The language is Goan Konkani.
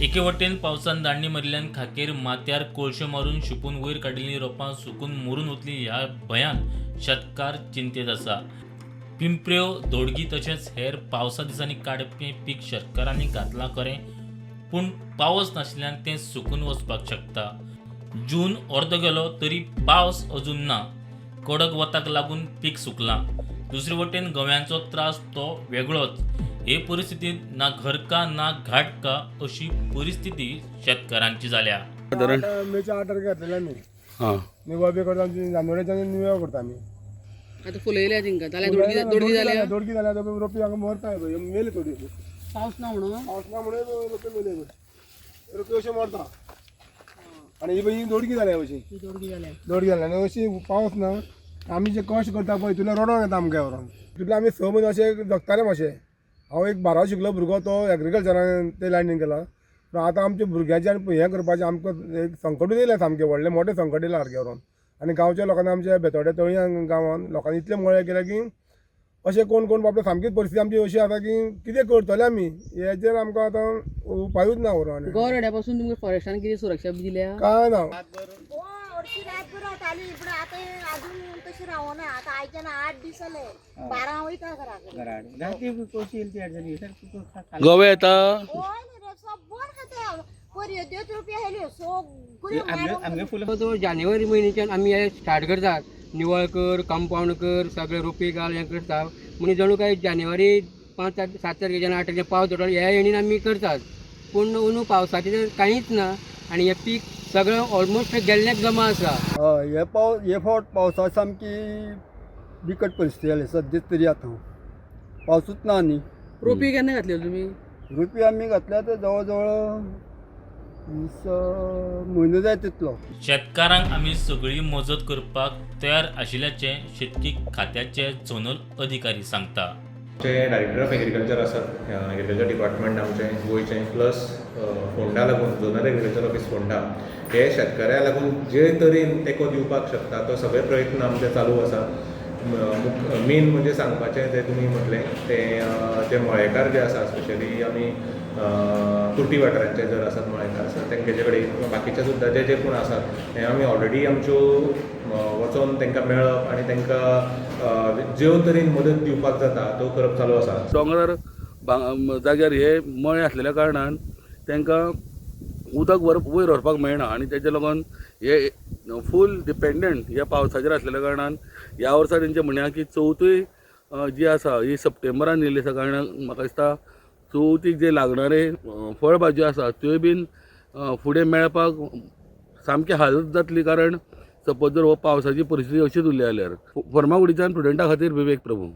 एके वटेन पावसान दांडी मारिल्ल्यान खाकेर माथ्यार कोळशे मारून शिंपून वयर काडिल्लीं रोपां सुकून मरून वतलीं ह्या भंयान शेतकार चिंतेत आसा. पिंपऱ्यो, दोडगी तशेंच हेर पावसा दिसांनी काडपी पीक शेतकारांनी घातलां खरें, पूण पावस नाशिल्ल्यान तें सुकून वचपाक शकता. जून अर्दो गेलो तरी पावस अजून ना. कडक वताक लागून पीक सुकलां. दुसरे वटेन गव्यांचो त्रास तो वेगळोच. हे परिस्थितींत ना घर का ना घाट का अशी परिस्थिती शेतकारांची जाल्या. सादारण मेच्या 8 तारखेर घातलेले आमी. हां. निवळ बी करता, आमची जानवरांच्या निवळ करता आमी. आतां फुलयल्या तेंकां जाल्यार दोडगी दोडगी जाल्या. दोडगी जाल्या, आतां रोपी हांगा मरता पळय, मेले थोडी. पावस ना म्हणून. पावस ना म्हणून रोपे मेले पळय, रोपे अशे मरता. आनी ही पळय ही दोडगी जाल्या अशी. ही दोडगी जाल्या. दोडगी जाल्या आनी अशी पावस ना, आमी जे कश्ट करता पळय तितूंतल्यान रडोन येता आमकां व्हरोन. तितूंतल्यान आमी 6 म्हयने अशे जगताले मातशे. हांव एक बारावी शिकलो भुरगो, तो एग्रीकल्चरान ते लायनीन गेला. पूण आतां आमच्या भुरग्यांचें आनी हें करपाचें आमकां एक संकटूच येयलें, सामकें व्हडलें मोठें संकट येयलां सारकें व्हरोन. आनी गांवच्या लोकांनी, आमच्या बेतोड्या तळयां गांवान लोकांनी इतलें मळे केलें की अशें कोण कोण बाबडे सामकीच परिस्थिती आमची अशी आसा की कितें करतले आमी हेचेर आमकां आतां उपायूच ना व्हरोन. आनी गोरड्या पासून तुमकां फॉरेस्टान कितें सुरक्षा दिल्या? कांय ना. हरशीं रातभर रावताली, पूण आतां अजून तशें रावना. आतां आयच्यान 8 दीस जाले, 12 वयता घरा कडेन. गवे येता. हय न्ही रे, सब्बर खाता परयत्योच रुपया हेल्यो सगळ्यो मारून. जवळ जानेवारी म्हयन्याच्यान आमी हे स्टार्ट करतात, निवळ कर, कंपावंड कर, सगळे रोपे घाल, हें करता. म्हणजे जणू काय जानेवारी 5 7 तारखेच्यान 8 तारखेच्यान पावस पडटलो ह्या हेणीन आमी करतात. पूण अंदू पावसाचें तर कांयच ना आनी हें पीक सगळें ऑलमोस्ट गेल्ल्याक जमा आसा. हय, हे पावस हे फावट पावसा सामकी बिकट परिस्थिती जाली सद्या तरी. आतां पावसूच ना न्ही. रोपी केन्ना घातलेली तुमी? रुपया आमी घातल्या ते जवळ जवळ 20 म्हयनो जाय तितलो. शेतकारांक आमी सगळी मजत करपाक तयार आशिल्ल्याचें शेतकी खात्याचे झोनल अधिकारी सांगता. आमचे डायरेक्टर ऑफ एग्रीकल्चर आसात, एग्रीकल्चर डिपार्टमेंट आमचें गोंयचें, प्लस फोंडा लागून झोनल एग्रीकल्चर ऑफीस फोंडा हे शेतकऱ्या लागून जे तरेन तेंको दिवपाक शकता तो सगळे प्रयत्न आमचे चालू आसा. मेन म्हणजे सांगपाचें तें तुमी म्हटलें तें जे मळेकार जे आसा, स्पेशली आमी कुर्टी वाठारांचे जर आसात मळेकार आसात तेंचे कडेन, बाकीचे सुद्दां जे जे कोण आसात, हे आमी ऑलरेडी आमच्यो वचोन तांकां मेळप आनी तांकां ज्यो तरेन मदत दिवपाक जाता तो करप चालू आसा. दोंगरार जाग्यार हे मळे आसलेल्या कारणान तांकां उदक वयर व्हरपाक मेळना आनी तेजे लागून हे फूल डिपेंडंट ह्या पावसाचेर आसलेल्या कारणान ह्या वर्सा तेंचें म्हणणें आहा की चवथूय जी आसा ही सप्टेंबरान येयल्ली आसा कारणान म्हाका दिसता चवथीक जे लागणारे फळ भाजयो आसा त्योय बीन फुडें मेळपाक सामकी हालत जातली, कारण सपोज जर हो पावसाची परिस्थिती अशीच उरली जाल्यार. फर्मागुडीच्यान प्रुडंटा खातीर विवेक प्रभू.